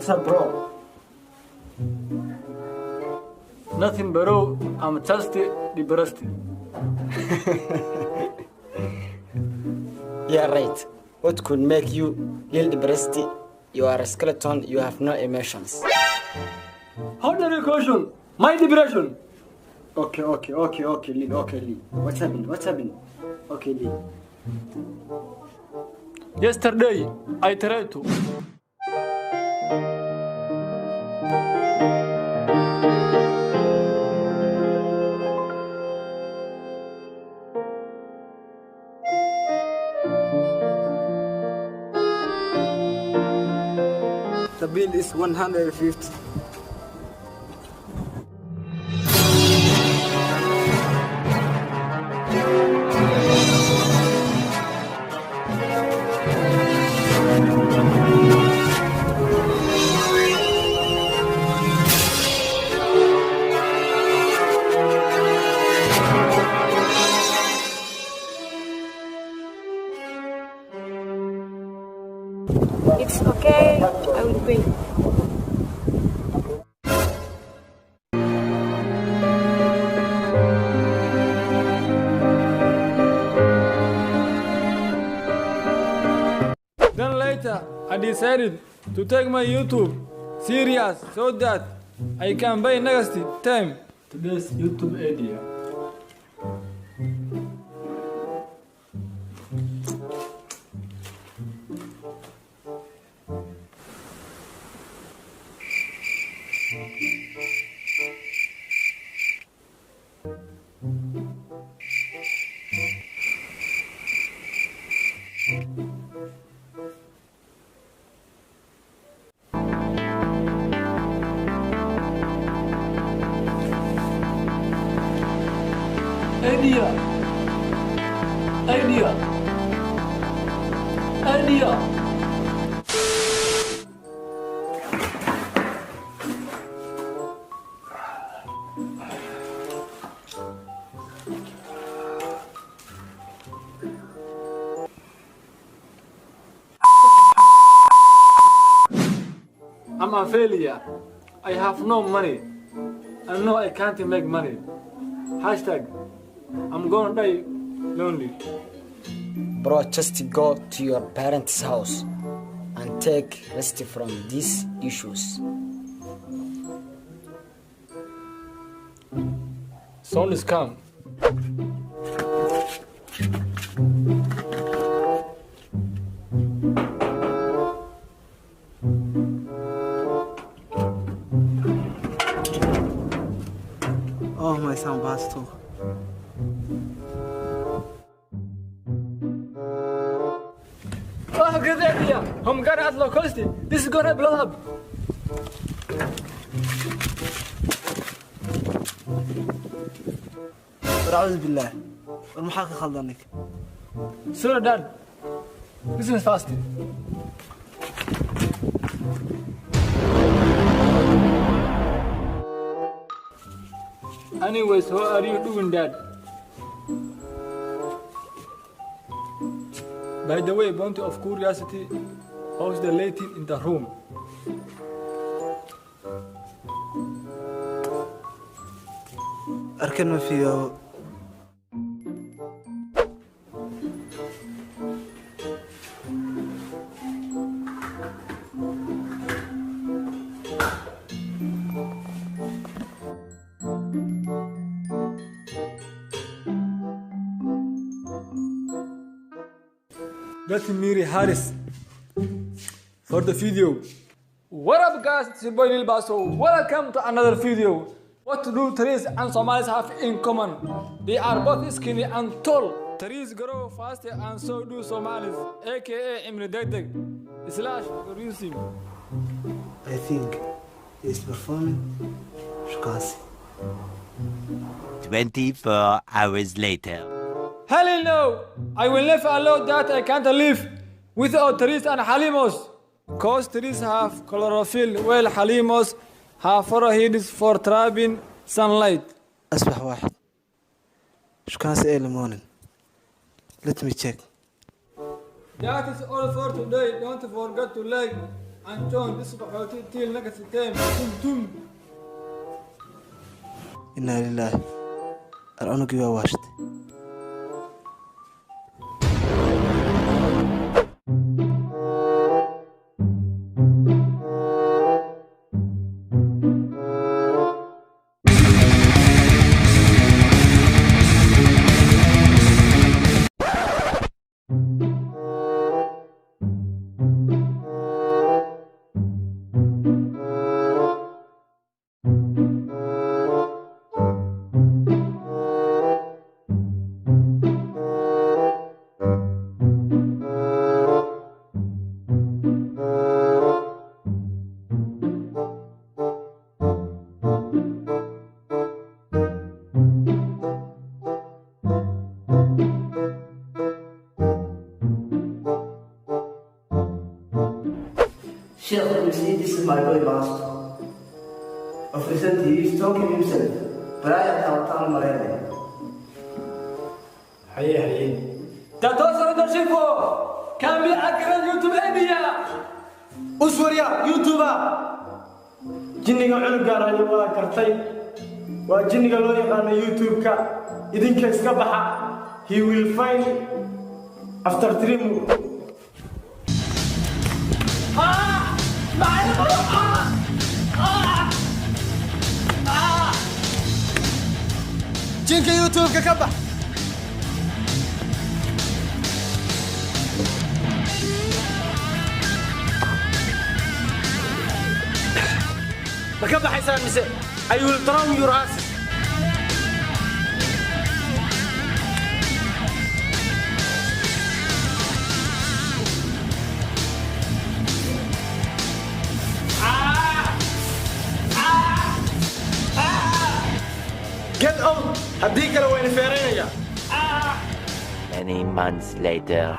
What's up, bro? Nothing, bro. I'm just depressed. Yeah, right. What could make you little depressed? You are a skeleton, you have no emotions. How dare you question my depression? Okay, Lee. Okay, Lee. What's happening? What's happening? Okay, Lee. Yesterday, I tried to. The bill is 150. It's okay, I will pay. Then later, I decided to take my YouTube serious so that I can buy next time. Today's YouTube idea. Idea. Idea. Idea. I'm a failure. I have no money. And no, I can't make money. Hashtag, I'm gonna die lonely. Bro, just go to your parents' house and take rest from these issues. Sound is calm. Oh, my son, Basto. Oh, great idea! I'm gonna add low cost. This is gonna blow up. War billaah. War maxaa ka khaldan ninka? Sorry, Dad. Listen fast. Anyways, how are you doing, Dad? By the way, point of curiosity, how's the lighting in the room? Arkan ma fiyo. That's Miri Harris for the video. What up, guys? It's your boy Lil Baso. Welcome to another video. What do trees and Somalis have in common? They are both skinny and tall. Trees grow faster and so do Somalis, aka Imri Degdeg slash Rusim. I think he is performing shukaansi. 24 hours later. Hell no! I will never allow that. I can't live without trees and Halimos. Cause trees have chlorophyll, while Halimos have foreheads for trapping sunlight. Asbax waaxid. Shukaansi early morning. Let me check. That is all for today. Don't forget to like, And join this qaxooti till next time. Tum tum. Innaa lilaahi. Ar cunugii waa waashtay. Sheikh, you see, this is my boy Master. Of recent, he is talking himself. But I am town Marine. Haye haye. Tato Shifo can be accurate YouTube idea. Uswarya YouTuber. Jinniga cunugaan ayaa wada kartay. Waa jinniga loo yaqaano YouTube-ka. Idinka iska baxa. He will find after 3 months. Jinka YouTube-ka ka bax. Ma ka baxaysaan mise I will drown your asses? Get out, haddii kale wayna feeraynayaa. Many months later.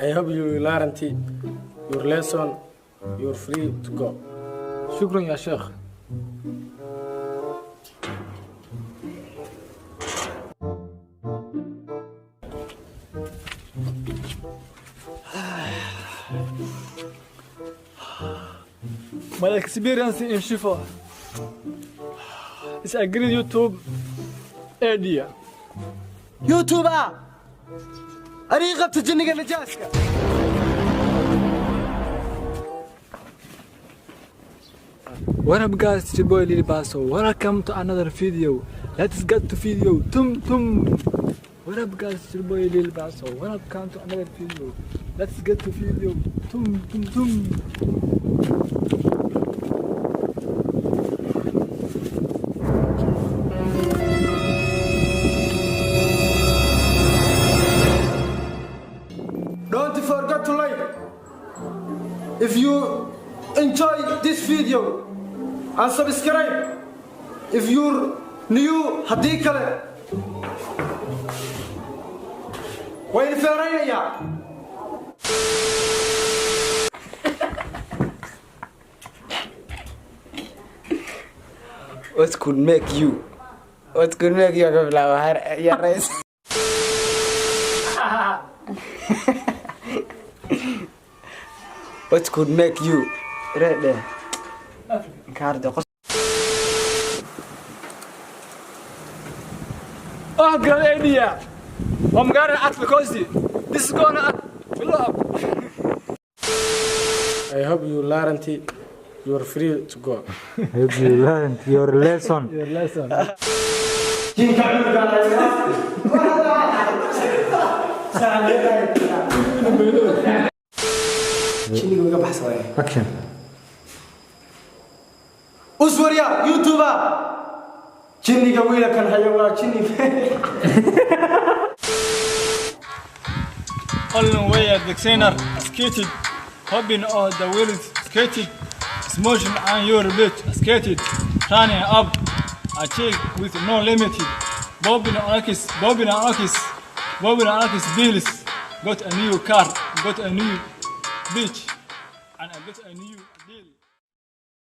I hope you learned your lesson. You're free to go. شكرا يا شيخ. My experience in Shifa is a great YouTube idea. YouTuber, arii qabta jinniga najaaska. What up guys, it's your boy Lil Baso. Welcome to another video. Let's get to video. Tum tum. What up guys, it's your boy Lil Baso. Welcome to another video. Let's get to video. Tum tum tum. Don't forget to like if you enjoy this video and subscribe if you're new. Haddii kale wayna feeraynayaa. What could make you? What could make you ka bilaabo ya rays? What could make you? Ready? Kaardo qos. Oh, great idea. I'm gonna ask because this is gonna blow up. I hope you learned. You're free to go. Hope you learned your lesson. Your lesson. Jinka cunugaan ayaa jinniga iga baxsaday. Action. Uswarya YouTuber, jinniga wiilkan haya waa jinni. Only way the sinner skated, hopping on the wheels skated, smoking on your bitch skated, turning up a chick with no limited, bobbing on X, bobbing on X, bobbing on X bills, got a new car, got a new bitch, and I got a new deal.